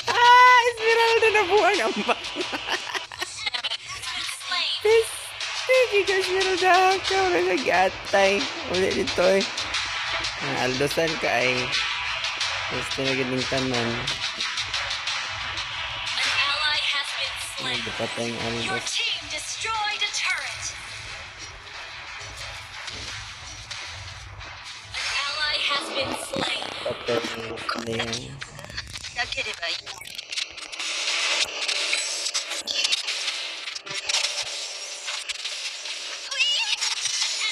Ah, Esmeralda na buang ambak. Piste, ka Esmeralda ka. Wala nag-atay. Uli dito eh. Ang aldosan ka ay. Piste na gining tanan. An ally has been slain. Nagpatay ang Your aldos. Team destroyed a turret. An ally has been slain. Patay ang Leon. なければいい。 An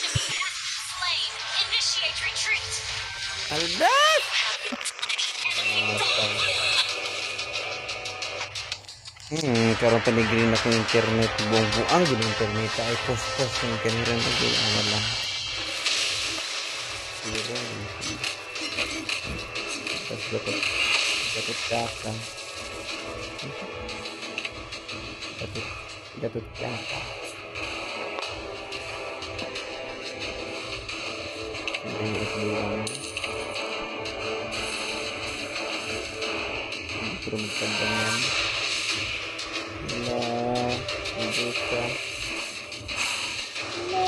enemy has been slain. Initiate retreat. Aldas! Enemy double kill. Karon pa ni green akong internet. Buong buang gud ang internet ay post-post ng kanira na gud ang wala. Zero. Tapos dapat dapat kaka. Dapat dapat kaka. Hindi yung buang. Hindi ko magtandangan. Wala. Hindi ka. No.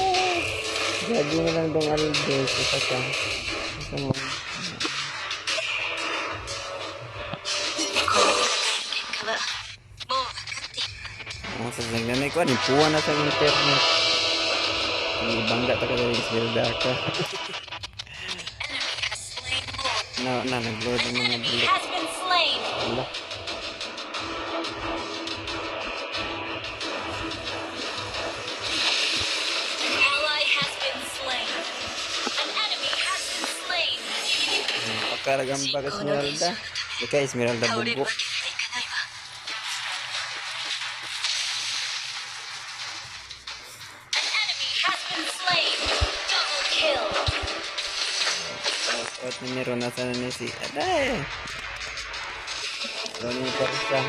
Gago na lang dong Aldos. Isa ka. Isa mo. この戦いの結果はもう分かっている。 Ang sa nanay ko, ano, puwa na sa internet. Ibangga ta ka dali sa ka. Enemy has slain Lord. Na, na, nag-load ang mga Enemy bulok. has been slain. Wala. An ally has been slain. An enemy has been slain. Pagkaragamba ka Esmeralda. Ika, Esmeralda 倒れる bugok. わけにはいかないわ。 An enemy has been slain. Double kill. Out ni Nero, nasa na niya si Aday. Ronnie Parsa.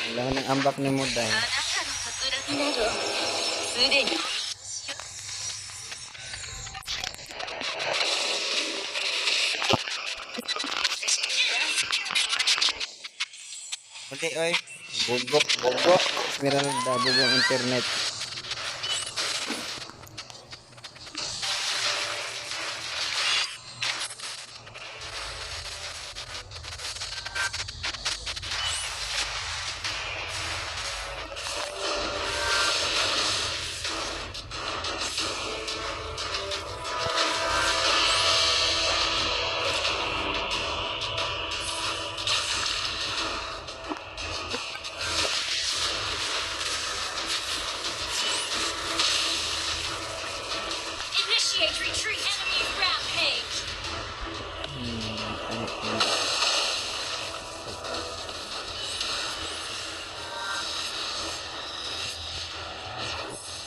Wala ng ambak ni Muday. あなたの企みなどすでにお見通しよ。 Uli, oy. Bugok, bugok. Esmeralda, bugok internet. Initiate retreat. Enemy rampage. Ay, ay.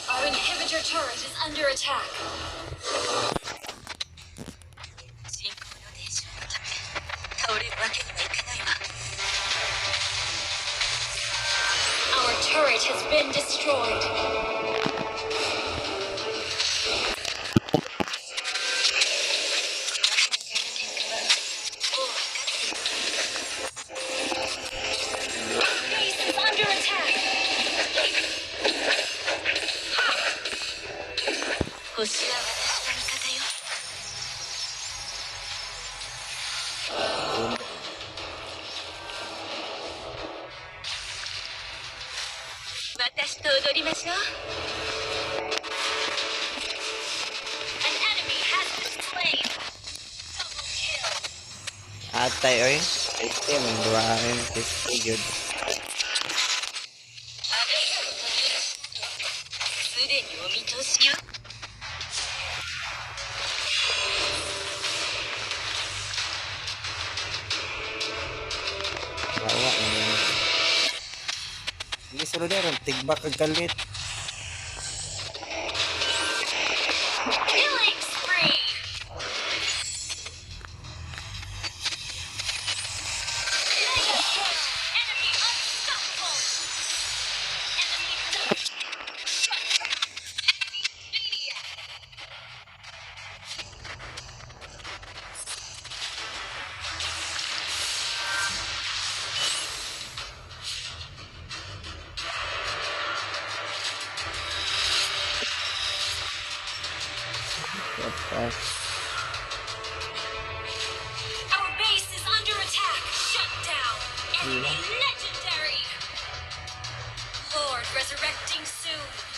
Our inhibitor turret is under attack. 信仰の伝承のため倒れるわけにはいかないわ。 Our turret has been destroyed. この戦いの結果はもう分かっている。 Base is under attack. 星は私の味方よ。私と踊りましょう。 An enemy has been slain. Double kill. Atay, oy. Este, manduhain. Este, good. あなたの企みなどすでにお見通しよ。 Wawa, ano. Hindi solo na ron. Tigbak ang kalit. Killing spree. Tapos. Our base is under attack. Shut down. Enemy legendary. Lord resurrecting soon.